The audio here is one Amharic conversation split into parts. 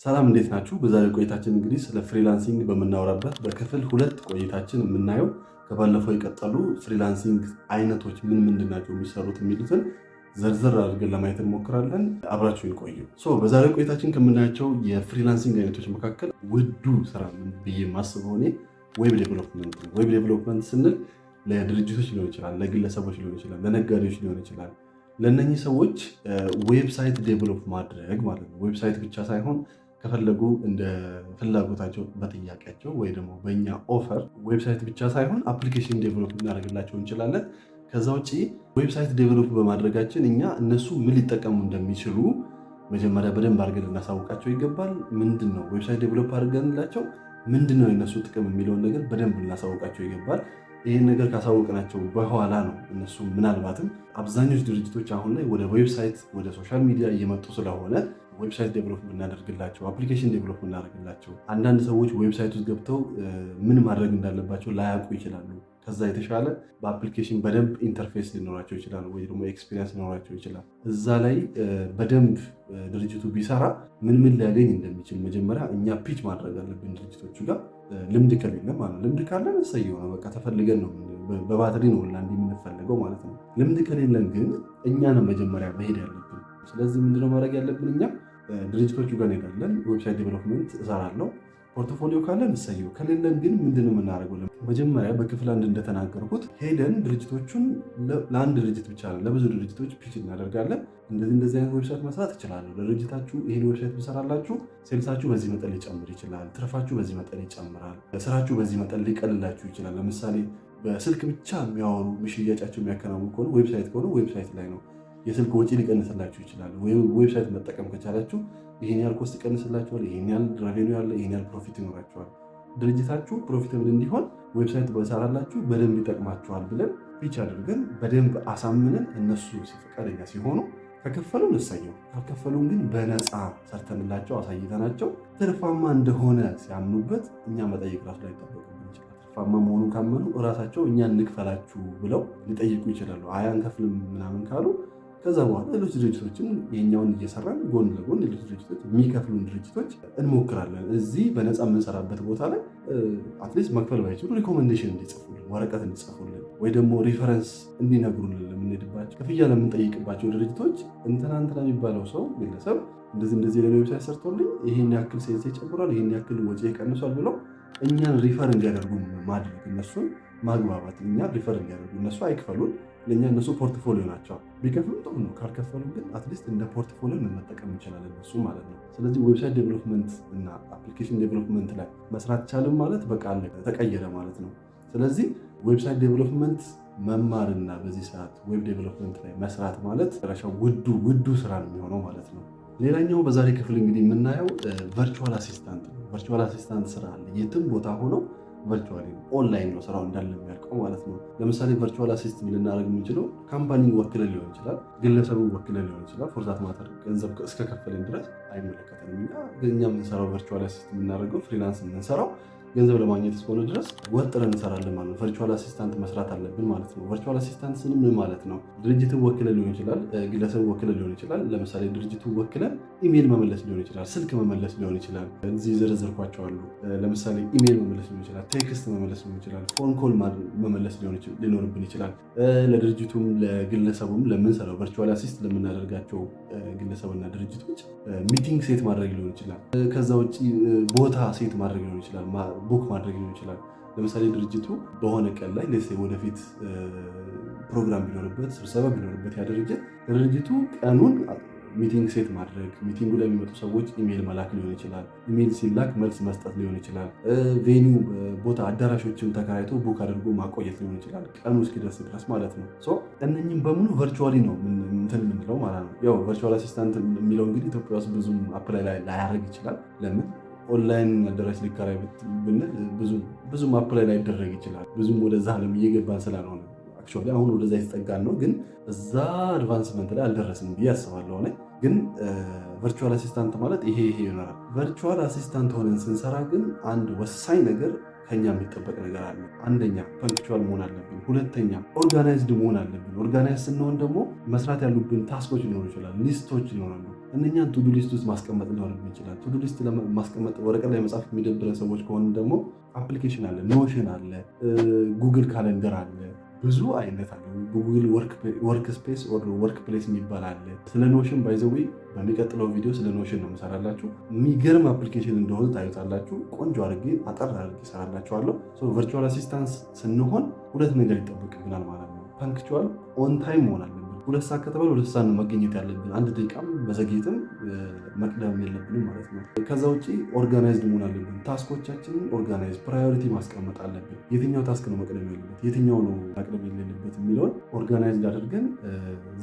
ሰላም፣ እንዴት ናችሁ? በዛሬው ቆይታችን እንግዲህ ስለ freelancing በምናወራበት በክፍል 2 ቆይታችን የምናየው ከባለፈው የቀጠሉ freelancing አይነቶች ምን ምንድን ናቸው የሚሰሩት የሚሉትን ዘርዘር አድርገን ለማየት እንሞክራለን። አብራችሁን ቆዩ። So በዛሬው ቆይታችን ከምናያቸው የ freelancing አይነቶች መካከል ውዱ ስራ ብዬ የማስበው እኔ web development ነው። Web development ስንል ለድርጅቶች ሊሆን ይችላል፣ ለግለሰቦች ሊሆን ይችላል፣ ለነጋዴዎች ሊሆን ይችላል። ለእነኚህ ሰዎች website develop ማድረግ ማለት ነው። Website ብቻ ሳይሆን ከፈለጉ እንደ ፍላጎታቸው በጥያቄያቸው ወይ ደግሞ በእኛ offer website ብቻ ሳይሆን application develop ልናደርግላቸው እንችላለን። ከዛ ውጭ website develop በማድረጋችን እኛ እነሱ ምን ሊጠቀሙ እንደሚችሉ መጀመሪያ በደንብ አድርገን ልናሳውቃቸው ይገባል። ምንድን ነው website develop አድርገንላቸው ምንድን ነው የነሱ ጥቅም የሚለውን ነገር በደንብ ልናሳውቃቸው ይገባል። ይህን ነገር ካሳወቅናቸው በኋላ ነው እነሱ ምናልባትም አብዛኞቹ ድርጅቶች አሁን ላይ ወደ website፣ ወደ social media እየመጡ ስለሆነ website develop ብናደርግላቸው፣ application develop ብናደርግላቸው፣ አንዳንድ ሰዎች website ውስጥ ገብተው ምን ማድረግ እንዳለባቸው ላያውቁ ይችላሉ። ከዛ የተሻለ በ application በደንብ interface ሊኖራቸው ይችላል፣ ወይ ደግሞ experience ሊኖራቸው ይችላል። እዛ ላይ በደንብ ድርጅቱ ቢሰራ ምን ምን ሊያገኝ እንደሚችል መጀመሪያ እኛ pitch ማድረግ አለብን ድርጅቶቹ ጋር፣ ልምድ ከሌለን ማለት ነው። ልምድ ካለን እሰየው ነው፣ በቃ ተፈልገን ነው፣ በባትሪ ነው ሁላ እንዲህ የምንፈልገው ማለት ነው። ልምድ ከሌለን ግን እኛ ነው መጀመሪያ መሄድ ያለብን። ስለዚህ ምንድነው ማድረግ ያለብን? እኛ ድርጅቶቹ ጋር እንሄዳለን። Website development እሰራለሁ፣ portfolio ካለን እሰየው፣ ከሌለን ግን ምንድነው የምናደርገው? መጀመሪያ በክፍል 1 እንደተናገርኩት ሄደን ድርጅቶቹን፣ ለአንድ ድርጅት ብቻ ለብዙ ድርጅቶች pitch እናደርጋለን። እንደዚህ እንደዚህ አይነት website መስራት እችላለሁ። ለድርጅታችሁ ይህን website ብሰራላችሁ sales ኣችሁ በዚህ መጠን ሊጨምር ይችላል፣ ትርፋችሁ በዚህ መጠን ይጨምራል፣ ስራችሁ በዚህ መጠን ሊቀልላችሁ ይችላል። ለምሳሌ በስልክ ብቻ የሚያወሩ፣ ሽያጫቸው የሚያከናውኑ ከሆነ፣ website ከሆነ website ላይ ነው፣ የስልክ ወጪ ሊቀንስላችሁ ይችላል። Website መጠቀም ከቻላችሁ ይሄን ያህል cost ይቀንስላችኋል፣ ይሄን ያህል revenue ያለ፣ ይሄን ያህል profit ይኖራችኋል። ድርጅታችሁ profitable እንዲሆን website በሰራላችሁ በደንብ ይጠቅማችኋል ብለን pitch አድርገን በደንብ አሳምነን እነሱ ፈቃደኛ ሲሆኑ ከከፈሉን እሰየው፣ ካልከፈሉን ግን በነፃ ሰርተንላቸው አሳይተናቸው ትርፋማ እንደሆነ ሲያምኑበት እኛ መጠየቅ ራሱ ላይጠበቅብን ይችላል። ትርፋማ መሆኑን ካመኑ እራሳቸው እኛ እንክፈላችሁ ብለው ሊጠይቁ ይችላሉ። አይ አንከፍልም ምናምን ካሉ ከዛ በኋላ ሌሎች ድርጅቶችን የኛውን እየሰራን ጎን ለጎን ሌሎች ድርጅቶች፣ የሚከፍሉን ድርጅቶች እንሞክራለን። እዚህ በነፃ የምንሰራበት ቦታ ላይ at least መክፈል ባይችሉ recommendation እንዲጽፉልን፣ ወረቀት እንዲጽፉልን ወይ ደግሞ reference እንዲነግሩልን ለምንሄድባቸው፣ ክፍያ ለምንጠይቅባቸው ድርጅቶች እንትና እንትና የሚባለው ሰው ግለሰብ እንደዚህ እንደዚህ ለኔ website ሰርቶልኝ ይሄን ያክል sales ጨምሯል፣ ይሄን ያክል ወጪ ቀንሷል ብለው እኛን refer እንዲያደርጉ ማድረግ፣ እነሱን ማግባባት፣ እኛ refer እንዲያደርጉ። እነሱ አይክፈሉን፣ ለእኛ እነሱ portfolio ናቸው። ቢከፍሉ ጥሩ ነው። ካልከፈሉ ግን at least እንደ portfolio መጠቀም እንችላለን እነሱ ማለት ነው። ስለዚህ website development እና application development ላይ መስራት ቻልን ማለት በቃ ተቀየረ ማለት ነው። ስለዚህ website development መማርና በዚህ ሰዓት web development ላይ መስራት ማለት ረሻው ውዱ ውዱ ስራ ነው የሚሆነው ማለት ነው። ሌላኛው በዛሬ ክፍል እንግዲህ የምናየው virtual assistant ነው። Virtual assistant ስራ አለ። የትም ቦታ ሆነው virtually online ነው ስራው እንዳለ የሚያልቀው ማለት ነው። ለምሳሌ virtual assist ልናደርግ የምንችለው company ን ወክለን ሊሆን ይችላል፣ ግለሰቡን ወክለን ሊሆን ይችላል። For that matter ገንዘብ እስከከፈለን ድረስ አይመለከተንም። እኛ የምንሰራው virtual assist የምናደርገው፣ freelance የምንሰራው ገንዘብ ለማግኘት እስከሆነ ድረስ ወጥረን እንሰራለን ማለት ነው። Virtual assistant መስራት አለብን ማለት ነው። Virtual assistant ስንል ምን ማለት ነው? ድርጅትን ወክለን ሊሆን ይችላል፣ ግለሰብ ወክለን ሊሆን ይችላል። ለምሳሌ ድርጅቱን ወክለን ኢሜል መመለስ ሊሆን ይችላል፣ ስልክ መመለስ ሊሆን ይችላል። እዚህ ዘረዘርኳቸው አሉ። ለምሳሌ ኢሜል መመለስ ሊሆን ይችላል፣ text መመለስ ሊሆን ይችላል፣ phone call መመለስ ሊኖርብን ይችላል። ለድርጅቱም ለግለሰቡም ለምንሰራው virtual assist ለምናደርጋቸው ግለሰብና ድርጅቶች meeting set ማድረግ ሊሆን ይችላል። ከዛ ውጭ ቦታ set ማድረግ ሊሆን ይችላል፣ book ማድረግ ሊሆን ይችላል። ለምሳሌ ድርጅቱ በሆነ ቀን ላይ let's say ወደፊት ፕሮግራም ቢኖርበት፣ ስብሰባ ቢኖርበት ያ ድርጅት፣ ድርጅቱ ቀኑን meeting set ማድረግ፣ meeting ኡ ላይ የሚመጡ ሰዎች ኢሜይል መላክ ሊሆን ይችላል። ኢሜይል ሲላክ መልስ መስጠት ሊሆን ይችላል። Venue ቦታ አዳራሾችን ተከራይቶ book አድርጎ ማቆየት ሊሆን ይችላል። ቀኑ እስኪደርስ ድረስ ማለት ነው። እነኝም በሙሉ virtually ነው እንትን የምንለው ማለት ነው። ያው virtual assistant የሚለው እንግዲህ ኢትዮጵያ ውስጥ ብዙም apply ላያደርግ ይችላል። ለምን ኦንላይን አዳራሽ ሊከራይ ብንል ብዙም apply ላይደረግ ይችላል። ብዙም ወደዛ አለም እየገባን ስላልሆነ። Actually አሁን ወደዛ የተጠጋን ነው፣ ግን እዛ advancement ላይ አልደረስንም ብዬ አስባለሁ። እኔ ግን virtual assistant ማለት ይሄ ይሄ ይኖራል። Virtual assistant ሆነን ስንሰራ ግን አንድ ወሳኝ ነገር ከኛ የሚጠበቅ ነገር አለ። አንደኛ punctual መሆን አለብን። ሁለተኛ organized መሆን አለብን። Organize ስንሆን ደግሞ መስራት ያሉብን task ኦች ሊኖሩ ይችላል፣ list ኦች ይኖራሉ። እነኛን to-do list ውስጥ ማስቀመጥ ሊኖርብን ይችላል። To-do list ማስቀመጥ ወረቀት ላይ መጻፍ የሚደብረን ሰዎች ከሆኑ ደግሞ application አለ፣ Notion አለ፣ Google Calendar አለ፣ ብዙ አይነት አለ። Google Workspace Workplace የሚባል አለ። ስለ Notion by the way በሚቀጥለው ቪዲዮ ስለ Notion ነው የምሰራላችሁ። የሚገርም application እንደሆነ ታዩታላችሁ። ቆንጆ አድርጌ አጠር አድርጌ እሰራላችኋለሁ። Virtual assistant ስንሆን ሁለት ነገር ይጠበቅብናል ማለት ነው። Punctual, on time መሆን አለብን። 2 ሰዓት ከተባለ 2 ሰዓት ነው መገኘት ያለብን። አንድ ደቂቃም መዘግየትም መቅደም የለብንም ማለት ነው። ከዛ ውጭ organized መሆን አለብን። Task ኦቻችንን organize, priority ማስቀመጥ አለብን። የትኛው task ነው መቅደም ያለበት፣ የትኛው ነው መቅደም የሌለበት የሚለውን organized አድርገን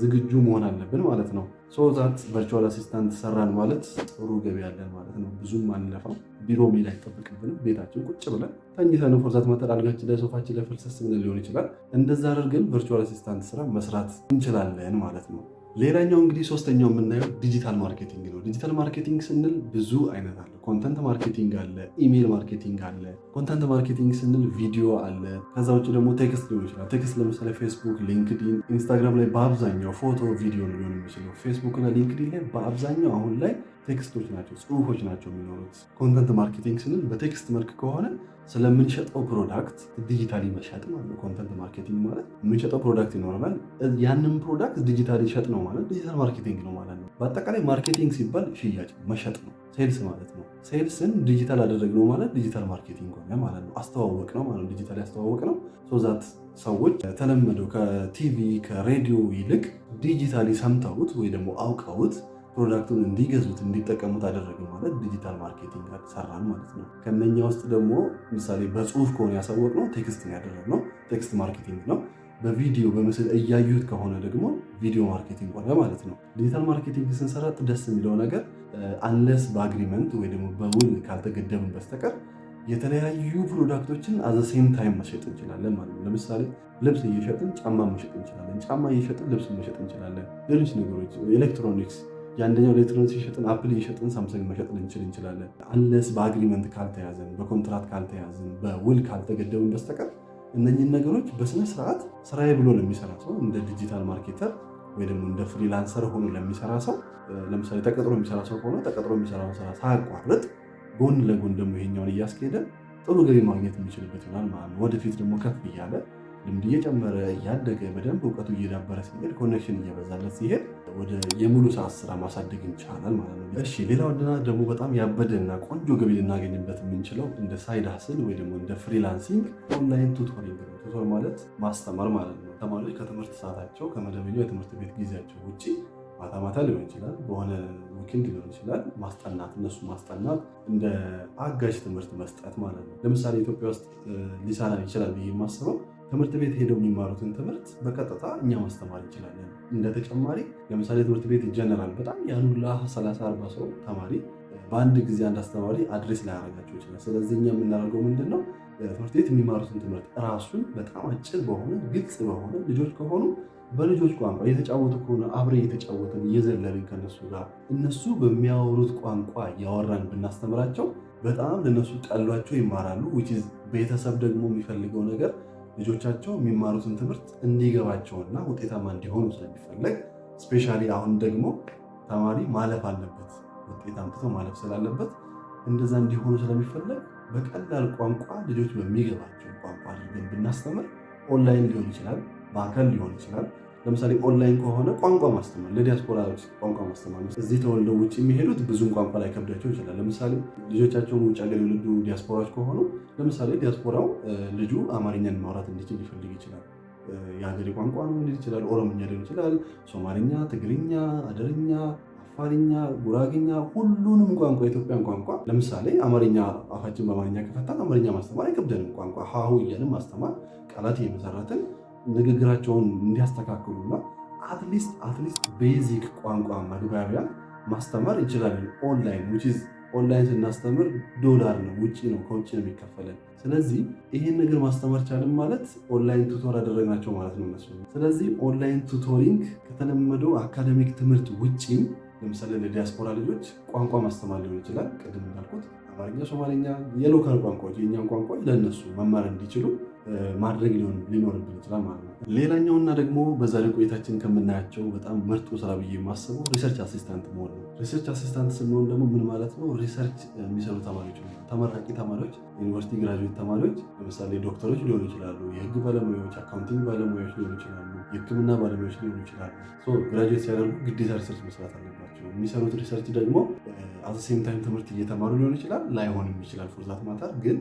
ዝግጁ መሆን አለብን ማለት ነው። So that virtual assistant ሰራን ማለት ጥሩ ገቢ ያለን ማለት ነው። ብዙም አንለፋም። ቢሮ መሄድ አይጠበቅብንም። ቤታችን ቁጭ ብለን ተኝተን for that matter አልጋችን ላይ ሶፋችን ላይ ፍልሰስ ብለን ሊሆን ይችላል። እንደዛ አድርገን virtual assistant ስራ መስራት እንችላለን ማለት ነው። ሌላኛው እንግዲህ ሶስተኛው የምናየው digital marketing ነው። Digital marketing ስንል ብዙ አይነት አለ። Content marketing አለ፣ email marketing አለ። Content marketing ስንል ቪዲዮ አለ። ከዛ ውጭ ደግሞ text ሊሆን ይችላል። Text ለምሳሌ ፌስቡክ፣ LinkedIn፣ Instagram ላይ በአብዛኛው ፎቶ ቪዲዮ ነው ሊሆን የሚችለው። ፌስቡክ እና LinkedIn ላይ በአብዛኛው አሁን ላይ text ኦች ናቸው፣ ጽሁፎች ናቸው የሚኖሩት። Content marketing ስንል በ text መልክ ከሆነ ስለምንሸጠው product digitally መሸጥ ማለት ነው። Content marketing ማለት የምንሸጠው product ይኖረናል። ያንን product digitally ሸጥ ነው ማለት digital marketing ነው ማለት ነው። በአጠቃላይ marketing ሲባል ሽያጭ መሸጥ ነው፣ sales ማለት ነው። Sales ን ዲጂታል አደረግነው ማለት digital marketing ሆነ ማለት ነው። አስተዋወቅነው ማለት ነው። ዲጂታል ያስተዋወቅነው so that ሰዎች ከተለመደው ከቲቪ ከሬዲዮ ይልቅ digitally ሰምተውት ወይ ደግሞ አውቀውት product ኡን እንዲገዙት እንዲጠቀሙት አደረግን ማለት digital marketing ሰራን ማለት ነው። ከነኛ ውስጥ ደግሞ ምሳሌ በጽሁፍ ከሆነ ያሳወቅነው text ነው ያደረግነው፣ text marketing ነው። በቪዲዮ በምስል እያዩት ከሆነ ደግሞ video marketing ሆነ ማለት ነው። Digital marketing ስንሰራ ደስ የሚለው ነገር unless በ agreement ወይ ደግሞ በውል ካልተገደብን በስተቀር የተለያዩ product ኦችን at the same time መሸጥ እንችላለን ማለት ነው። ለምሳሌ ልብስ እየሸጥን ጫማ መሸጥ እንችላለን። ጫማ እየሸጥን ልብስ መሸጥ እንችላለን። ሌሎች ነገሮች ኤሌክትሮኒክስ፣ የአንደኛው ኤሌክትሮኒክስ እየሸጥን Apple እየሸጥን Samsung መሸጥ ልንችል እንችላለን። Unless በ agreement ካልተያዘን፣ በኮንትራት ካልተያዘን፣ በውል ካልተገደብን በስተቀር እነኝን ነገሮች በስነ ስርዓት ስራዬ ብሎ ለሚሰራ ሰው እንደ digital marketer ወይ ደግሞ እንደ freelancer ሆኖ ለሚሰራ ሰው፣ ለምሳሌ ተቀጥሮ የሚሰራ ሰው ከሆነ ተቀጥሮ የሚሰራውን ስራ ሳያቋርጥ ጎን ለጎን ደግሞ ይሄኛውን እያስኬደ ጥሩ ገቢ ማግኘት የሚችልበት ይሆናል ማለት ነው። ወደፊት ደግሞ ከፍ እያለ ልምድ እየጨመረ እያደገ በደንብ እውቀቱ እየዳበረ ሲሄድ፣ connection እየበዛለት ሲሄድ ወደ የሙሉ ሰዓት ስራ ማሳደግ ይቻላል ማለት ነው። እሺ፣ ሌላው ደግሞ በጣም ያበደና ቆንጆ ገቢ ልናገኝበት የምንችለው እንደ side hustle ወይ ደግሞ እንደ freelancing online tutoring ነው። Tutor ማለት ማስተማር ማለት ነው። ተማሪዎች ከትምህርት ሰዓታቸው ከመደበኛው የትምህርት ቤት ጊዜያቸው ውጭ ማታ ማታ ሊሆን ይችላል፣ በሆነ weekend ሊሆን ይችላል፣ ማስጠናት፣ እነሱ ማስጠናት፣ እንደ አጋዥ ትምህርት መስጠት ማለት ነው። ለምሳሌ ኢትዮጵያ ውስጥ ሊሰራ ይችላል ብዬ የማስበው ትምህርት ቤት ሄደው የሚማሩትን ትምህርት በቀጥታ እኛ ማስተማር እንችላለን። እንደ ተጨማሪ ለምሳሌ ትምህርት ቤት ጀነራል በጣም ያን ሁላ 30 40 ሰው ተማሪ በአንድ ጊዜ አንድ አስተማሪ address ላያደርጋቸው ይችላል። ስለዚህ እኛ የምናደርገው ምንድን ነው? ትምህርት ቤት የሚማሩትን ትምህርት እራሱን በጣም አጭር በሆነ፣ ግልጽ በሆነ፣ ልጆች ከሆኑ በልጆች ቋንቋ፣ እየተጫወቱ ከሆነ አብረ እየተጫወትን እየዘለልን ከነሱ ጋር እነሱ በሚያወሩት ቋንቋ እያወራን ብናስተምራቸው በጣም ለነሱ ቀሏቸው ይማራሉ። ቤተሰብ ደግሞ የሚፈልገው ነገር ልጆቻቸው የሚማሩትን ትምህርት እንዲገባቸውና ውጤታማ እንዲሆኑ ስለሚፈለግ፣ especially አሁን ደግሞ ተማሪ ማለፍ አለበት፣ ውጤት አምጥቶ ማለፍ ስላለበት እንደዛ እንዲሆኑ ስለሚፈለግ በቀላል ቋንቋ ልጆች በሚገባቸው ቋንቋ አድርገን ብናስተምር ኦንላይን ሊሆን ይችላል፣ በአካል ሊሆን ይችላል። ለምሳሌ ኦንላይን ከሆነ ቋንቋ ማስተማር፣ ለዲያስፖራዎች ቋንቋ ማስተማር፣ እዚህ ተወልደው ውጭ የሚሄዱት ብዙም ቋንቋ ላይከብዳቸው ይችላል። ለምሳሌ ልጆቻቸውን ውጭ ሀገር የወለዱ ዲያስፖራዎች ከሆኑ ለምሳሌ ዲያስፖራው ልጁ አማርኛን ማውራት እንዲችል ሊፈልግ ይችላል። የሀገሬ ቋንቋ ነው ሊል ይችላል። ኦሮምኛ ሊሆን ይችላል፣ ሶማልኛ፣ ትግርኛ፣ አደርኛ፣ አፋርኛ፣ ጉራግኛ፣ ሁሉንም ቋንቋ፣ የኢትዮጵያን ቋንቋ። ለምሳሌ አማርኛ አፋችን በአማርኛ ከፈታን አማርኛ ማስተማር አይከብደንም። ቋንቋ ሀሁ እያልን ማስተማር፣ ቃላት እየመሰረትን ንግግራቸውን እንዲያስተካክሉና at least basic ቋንቋ መግባቢያ ማስተማር እንችላለን። Online, which is online ስናስተምር ዶላር ነው፣ ውጭ ነው፣ ከውጭ ነው የሚከፈለን። ስለዚህ ይሄን ነገር ማስተማር ቻልን ማለት online tutor አደረግናቸው ማለት ነው እነሱ። ስለዚህ online tutoring ከተለመደው academic ትምህርት ውጪም ለምሳሌ ለዲያስፖራ ልጆች ቋንቋ ማስተማር ሊሆን ይችላል። ቅድም እንዳልኩት አማርኛ፣ ሶማሌኛ፣ የ local ቋንቋዎች፣ የእኛን ቋንቋዎች ለእነሱ መማር እንዲችሉ ማድረግ ሊኖርብን ይችላል ማለት ነው። ሌላኛውና ደግሞ በዛሬው ቆይታችን ከምናያቸው በጣም ምርጡ ስራ ብዬ የማስበው research assistant መሆን ነው። Research assistant ስንሆን ደግሞ ምን ማለት ነው? Research የሚሰሩ ተማሪዎች፣ ተመራቂ ተማሪዎች፣ ዩኒቨርሲቲ graduate ተማሪዎች፣ ለምሳሌ ዶክተሮች ሊሆኑ ይችላሉ፣ የህግ ባለሙያዎች፣ accounting ባለሙያዎች ሊሆኑ ይችላሉ፣ የሕክምና ባለሙያዎች ሊሆኑ ይችላሉ። Graduate ሲያደርጉ ግዴታ research መስራት አለባቸው። የሚሰሩት research ደግሞ at the same time ትምህርት እየተማሩ ሊሆን ይችላል፣ ላይሆንም ይችላል። For that matter ግን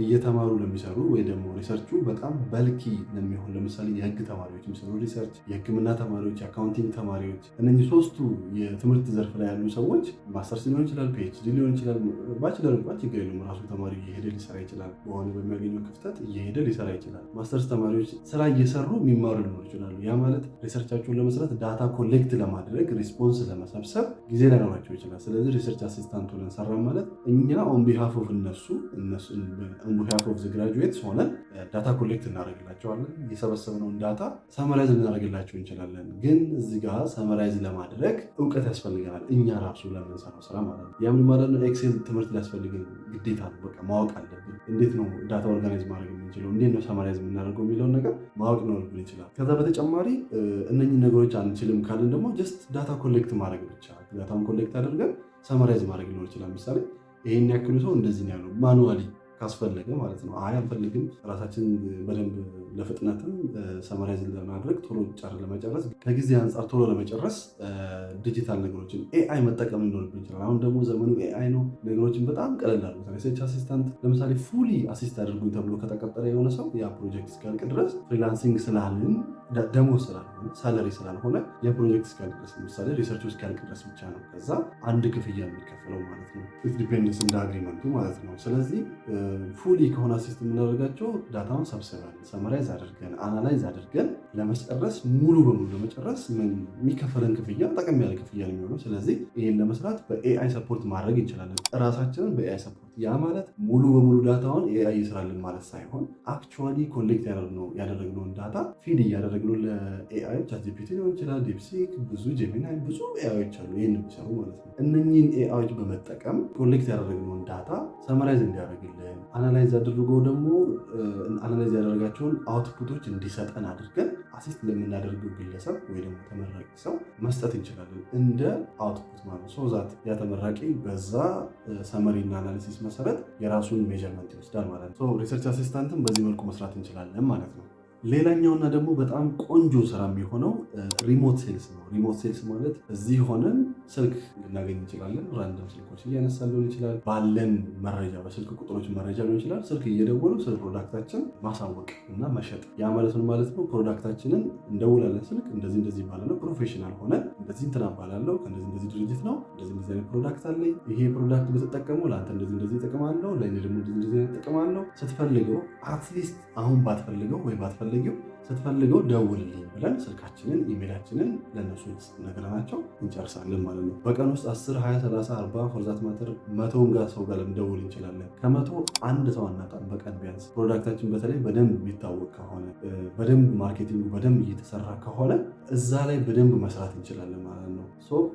እየተማሩ ለሚሰሩ ወይ ደግሞ research ኡ በጣም bulky ለሚሆን፣ ለምሳሌ የህግ ተማሪዎች የሚሰሩ research፣ የህክምና ተማሪዎች፣ የ accounting ተማሪዎች፣ እነዚህ ሶስቱ የትምህርት ዘርፍ ላይ ያሉ ሰዎች ማስተርስ ሊሆን ይችላል፣ PhD ሊሆን ይችላል፣ bachelor እንኳን ችግር የለውም። ራሱ ተማሪ እየሄደ ሊሰራ ይችላል። በሆነ በሚያገኘው ክፍተት እየሄደ ሊሰራ ይችላል። ማስተርስ ተማሪዎች ስራ እየሰሩ የሚማሩ ሊኖሩ ይችላሉ። ያ ማለት research ኣቸውን ለመስራት፣ data collect ለማድረግ፣ response ለመሰብሰብ ጊዜ ላይኖራቸው ይችላል። ስለዚህ research assistant ሆነን ሰራን ማለት እኛ on behalf of እነሱ፣ on behalf of graduates ሆነን data collect እናደርግላቸዋለን። የሰበሰብነውን data summarize ልናደርግላቸው እንችላለን። ግን እዚህ ጋር summarize ለማድረግ እውቀት ያስፈልገናል፣ እኛ ራሱ ለምንሰራው ስራ ማለት ነው። ያ ምን ማለት ነው? Excel ትምህርት ሊያስፈልገን ግዴታ ነው። በቃ ማወቅ አለብን። እንዴት ነው data organize ማድረግ የምንችለው፣ እንዴት ነው summarize የምናደርገው የሚለውን ነገር ማወቅ ሊኖርብን ይችላል። ከዛ በተጨማሪ እነኝህ ነገሮች አንችልም ካልን ደግሞ just data collect ማድረግ ብቻ፣ data ውን collect አድርገን summarize ማድረግ ሊኖር ይችላል። ምሳሌ ይሄን ያክሉ ሰው እንደዚህ ነው ያለው manually ካስፈለገ ማለት ነው። አይ አንፈልግም፣ ራሳችን በደንብ ለፍጥነትም summarize ለማድረግ፣ ቶሎ ለመጨረስ፣ ከጊዜ አንጻር ቶሎ ለመጨረስ ዲጂታል ነገሮችን AI መጠቀም ሊኖርብን ይችላል። አሁን ደግሞ ዘመኑ AI ነው። ነገሮችን በጣም ቀለል አድርጎታል። Research assistant ለምሳሌ fully assist አድርጉኝ ተብሎ ከተቀጠረ የሆነ ሰው ያ ፕሮጀክት እስኪያልቅ ድረስ፣ freelancing ስላልን ደሞዝ ስላልሆነ፣ salary ስላልሆነ፣ የፕሮጀክት እስኪያልቅ ድረስ፣ ለምሳሌ research ኡ እስኪያልቅ ድረስ ብቻ ነው ከዛ አንድ ክፍያ የሚከፈለው ማለት ነው። It depends እንደ agreement ኡ ማለት ነው። ስለዚህ fully ከሆነ assist የምናደርጋቸው data ውን ሰብስበን፣ summarize አድርገን፣ analyze አድርገን ለመጨረስ፣ ሙሉ በሙሉ ለመጨረስ የሚከፈለን ክፍያ ጠቀም ያለ ክፍያ ነው የሚሆነው። ስለዚህ ይህን ለመስራት በ AI support ማድረግ እንችላለን፣ እራሳችንን በ AI support። ያ ማለት ሙሉ በሙሉ data ውን AI ይስራልን ማለት ሳይሆን actually collect ያደረግነውን data feed እያደረግነው ለ AI፣ ChatGPT ሊሆን ይችላል፣ DeepSeek፣ ብዙ Gemini፣ ብዙ AI ዎች አሉ ይህን የሚሰሩ ማለት ነው። እነኚህን AI ዎች በመጠቀም collect ያደረግነውን data summarize እንዲያደርግልን፣ analyze አድርጎ ደግሞ analyze ያደረጋቸውን output ኦች እንዲሰጠን አድርገን assist ለምናደርገው ግለሰብ ወይ ደግሞ ተመራቂ ሰው መስጠት እንችላለን እንደ output ማለት ነው። So that ያ ተመራቂ በዛ summary እና analysis መሰረት የራሱን measurement ይወስዳል ማለት ነው። Research assistant ን በዚህ መልኩ መስራት እንችላለን ማለት ነው። ሌላኛውና ደግሞ በጣም ቆንጆ ስራ የሚሆነው remote sales ነው። Remote sales ማለት እዚህ ሆነን ስልክ ልናገኝ እንችላለን። Random ስልኮች እያነሳን ሊሆን ይችላል። ባለን መረጃ፣ በስልክ ቁጥሮች መረጃ ሊሆን ይችላል። ስልክ እየደወሉ ስለ product ኣችን ማሳወቅ እና መሸጥ። ያ ማለት ምን ማለት ነው? Product ኣችንን እንደውላለን። ስልክ እንደዚህ እንደዚህ እባላለሁ፣ professional ሆነን እንደዚህ እንትና እባላለሁ፣ ከእንደዚህ እንደዚህ ድርጅት ነው፣ እንደዚህ እንደዚህ አይነት product አለኝ። ይሄ product ብትጠቀሙ ለአንተ እንደዚህ እንደዚህ ጥቅም አለው፣ ለእኔ ደግሞ እንደዚህ እንደዚህ አይነት ጥቅም አለው። ስትፈልገው፣ at least አሁን ባትፈልገው ወይ ባትፈልጊው ስትፈልገው ደውልልኝ ብለን ስልካችንን፣ ኢሜይላችንን ለእነሱ ነግረናቸው እንጨርሳለን ማለት ነው። በቀን ውስጥ 10፣ 20፣ 30፣ 40፣ for that matter 100ውን ጋር ሰው ጋር ልንደውል እንችላለን። ከ100 አንድ ሰው አናጣም በቀን ቢያንስ። Product ኣችን በተለይ በደንብ የሚታወቅ ከሆነ፣ በደንብ marketing ኡ በደንብ እየተሰራ ከሆነ እዛ ላይ በደንብ መስራት እንችላለን ማለት ነው።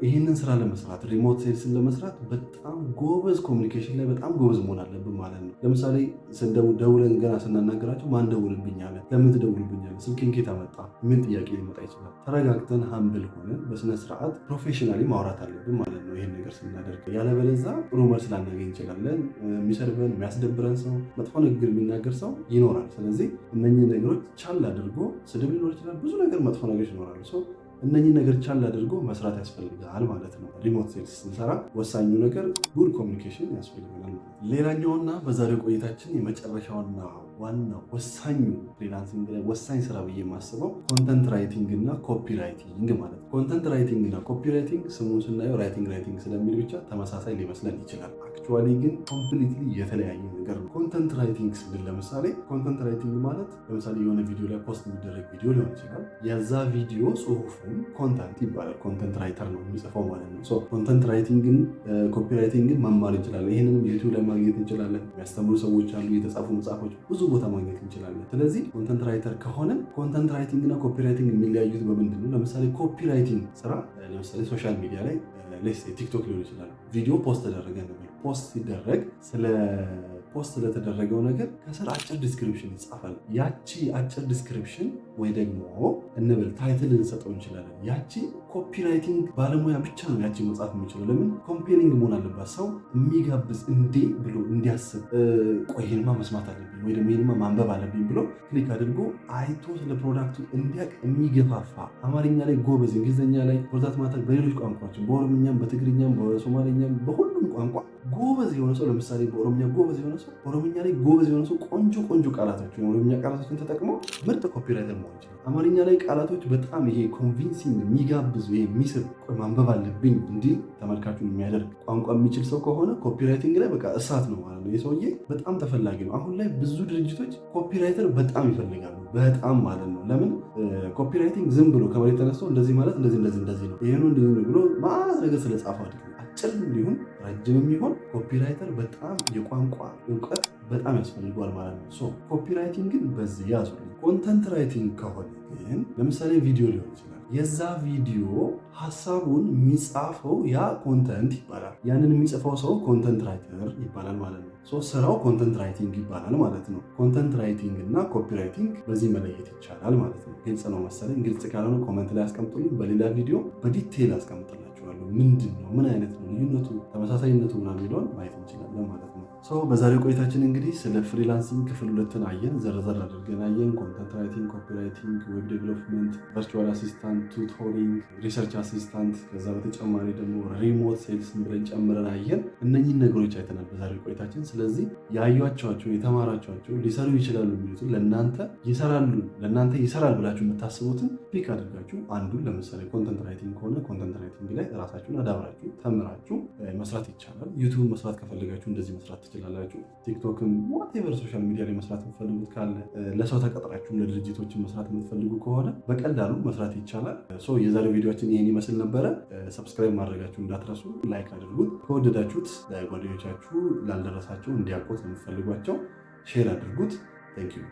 ይህንን ስራ ለመስራት፣ remote sales ን ለመስራት በጣም ጎበዝ፣ communication ላይ በጣም ጎበዝ መሆን አለብን ማለት ነው። ለምሳሌ ደውለን ገና ስናናገራቸው ማን ደውልብኝ አለ፣ ለምን ትደውልብኛለህ፣ ስልኬን ከየት አመጣ ምን ጥያቄ ሊመጣ ይችላል። ተረጋግተን፣ humble ሆነን፣ በስነ ስርዓት professionally ማውራት አለብን ማለት ነው። ይህን ነገር ስናደርግ ያለበለዛ ጥሩ መልስ ላናገኝ እንችላለን። የሚሰድበን፣ የሚያስደብረን ሰው፣ መጥፎ ንግግር የሚናገር ሰው ይኖራል። ስለዚህ እነኚህ ነገሮች ቻል አድርጎ፣ ስድብ ሊኖር ይችላል፣ ብዙ ነገር መጥፎ ነገሮች ይኖራሉ። እነኚህ ነገር ቻል አድርጎ መስራት ያስፈልጋል ማለት ነው። Remote sales ስንሰራ ወሳኙ ነገር good communication ያስፈልገናል ማለት ነው። ሌላኛውና በዛሬው ቆይታችን የመጨረሻውና ዋናው ወሳኙ freelancing ላይ ወሳኝ ስራ ብዬ የማስበው content writing እና copywriting ማለት ነው። Content writing እና copywriting ስሙን ስናየው writing writing ስለሚል ብቻ ተመሳሳይ ሊመስለን ይችላል። Actually Actually ግን completely የተለያየ ነገር ነው። Content writing ስንል ለምሳሌ content writing ማለት ለምሳሌ የሆነ ቪዲዮ ላይ post የሚደረግ ቪዲዮ ሊሆን ይችላል። የዛ ቪዲዮ ጽሁፍን content ይባላል። Content writer ነው የሚጽፈው ማለት ነው። Content writing ን copywriting ን መማር እንችላለን። ይህንንም YouTube ላይ ማግኘት እንችላለን። የሚያስተምሩ ሰዎች አሉ። የተጻፉ መጽሐፎች ብዙ ቦታ ማግኘት እንችላለን። ስለዚህ content writer ከሆነ content writing እና copywriting የሚለያዩት በምንድን ነው? ለምሳሌ copywriting ስራ ለምሳሌ social media ላይ let's say TikTok ሊሆን ይችላል። ቪዲዮ post ተደረገ እንበል። Post ሲደረግ ስለ post ስለተደረገው ነገር ከስር አጭር description ይጻፋል። ያቺ አጭር description ወይ ደግሞ እንበል title ልንሰጠው እንችላለን። ያቺ copywriting ባለሙያ ብቻ ነው ያቺ መጻፍ የሚችለው። ለምን? Compelling መሆን አለባት። ሰው የሚጋብዝ፣ እንዴ ብሎ እንዲያስብ፣ ቆይ ይሄንማ መስማት አለብኝ ወይ ደግሞ ይሄንማ ማንበብ አለብኝ ብሎ click አድርጎ አይቶ ስለ product ኡ እንዲያውቅ የሚገፋፋ፣ አማርኛ ላይ ጎበዝ፣ እንግሊዝኛ ላይ for that matter በሌሎች ቋንቋዎችን በኦሮምኛም፣ በትግርኛም፣ በሶማሌኛም በሁሉም ቋንቋ ጎበዝ የሆነ ሰው፣ ለምሳሌ በኦሮምኛ ጎበዝ የሆነ ሰው፣ ኦሮምኛ ላይ ጎበዝ የሆነ ሰው ቆንጆ ቆንጆ ቃላቶችን፣ የኦሮምኛ ቃላቶችን ተጠቅሞ ምርጥ copywriter መሆን ይችላል። አማርኛ ላይ ቃላቶች በጣም ይሄ convincing፣ የሚጋብዙ፣ ይሄ የሚስብ፣ ቆይ ማንበብ አለብኝ እንዲል ተመልካቹን የሚያደርግ ቋንቋ የሚችል ሰው ከሆነ copywriting ላይ በቃ እሳት ነው ማለት ነው። ይህ ሰውዬ በጣም ተፈላጊ ነው። አሁን ላይ ብዙ ድርጅቶች copywriter በጣም ይፈልጋሉ። በጣም ማለት ነው። ለምን? Copywriting ዝም ብሎ ከመሬት ተነስቶ እንደዚህ ማለት እንደዚህ እንደዚህ እንደዚህ ነው፣ ይሄ ነው፣ እንደዚህ ነው ብሎ ማለት ነገር ስለጻፈው አይደለም። አጭርም ሊሆን ረጅምም ይሆን copywriter በጣም የቋንቋ እውቀት በጣም ያስፈልገዋል ማለት ነው። So copywriting ን በዚህ ያዙልኝ። Content writing ከሆነ ግን ለምሳሌ ቪዲዮ ሊሆን ይችላል። የዛ ቪዲዮ ሀሳቡን የሚጻፈው ያ content ይባላል። ያንን የሚጽፈው ሰው content writer ይባላል ማለት ነው። So ስራው content writing ይባላል ማለት ነው። Content writing እና copywriting በዚህ መለየት ይቻላል ማለት ነው። ግልጽ ነው መሰለኝ። ግልጽ ካልሆነ comment ላይ አስቀምጡልኝ። በሌላ ቪዲዮ በ detail አስቀምጥላችኋለሁ። ምንድን ነው፣ ምን አይነት ነው ልዩነቱ፣ ተመሳሳይነቱ ምናምን የሚለውን ማየት እንችላለን ማለት ነው። So በዛሬው ቆይታችን እንግዲህ ስለ freelancing ክፍል ሁለትን አየን፣ ዘርዘር አድርገን አየን። Content writing፣ copywriting፣ web development፣ virtual assistant፣ tutoring፣ research assistant፣ ከዛ በተጨማሪ ደግሞ remote sales ን ብለን ጨምረን አየን። እነኚህን ነገሮች አይተናል በዛሬው ቆይታችን። ስለዚህ ያያችኋቸው፣ የተማራችኋቸው፣ ሊሰሩ ይችላሉ የሚሉትን፣ ለእናንተ ይሰራሉ፣ ለእናንተ ይሰራል ብላችሁ የምታስቡትን pick አድርጋችሁ አንዱን፣ ለምሳሌ content writing ከሆነ content writing ላይ ራሳችሁን አዳብራችሁ ተምራችሁ መስራት ይቻላል። YouTube መስራት ከፈለጋችሁ እንደዚህ መስራት ትችላላችሁ። TikTok ም whatever social media ላይ መስራት የምትፈልጉት ካለ፣ ለሰው ተቀጥራችሁ ለድርጅቶችን መስራት የምትፈልጉ ከሆነ በቀላሉ መስራት ይቻላል። So የዛሬው ቪዲዮአችን ይህን ይመስል ነበረ። Subscribe ማድረጋችሁ እንዳትረሱ፣ like አድርጉት። ከወደዳችሁት ለጓደኞቻችሁ፣ ላልደረሳቸው፣ እንዲያውቁት ለምትፈልጓቸው share አድርጉት። Thank you.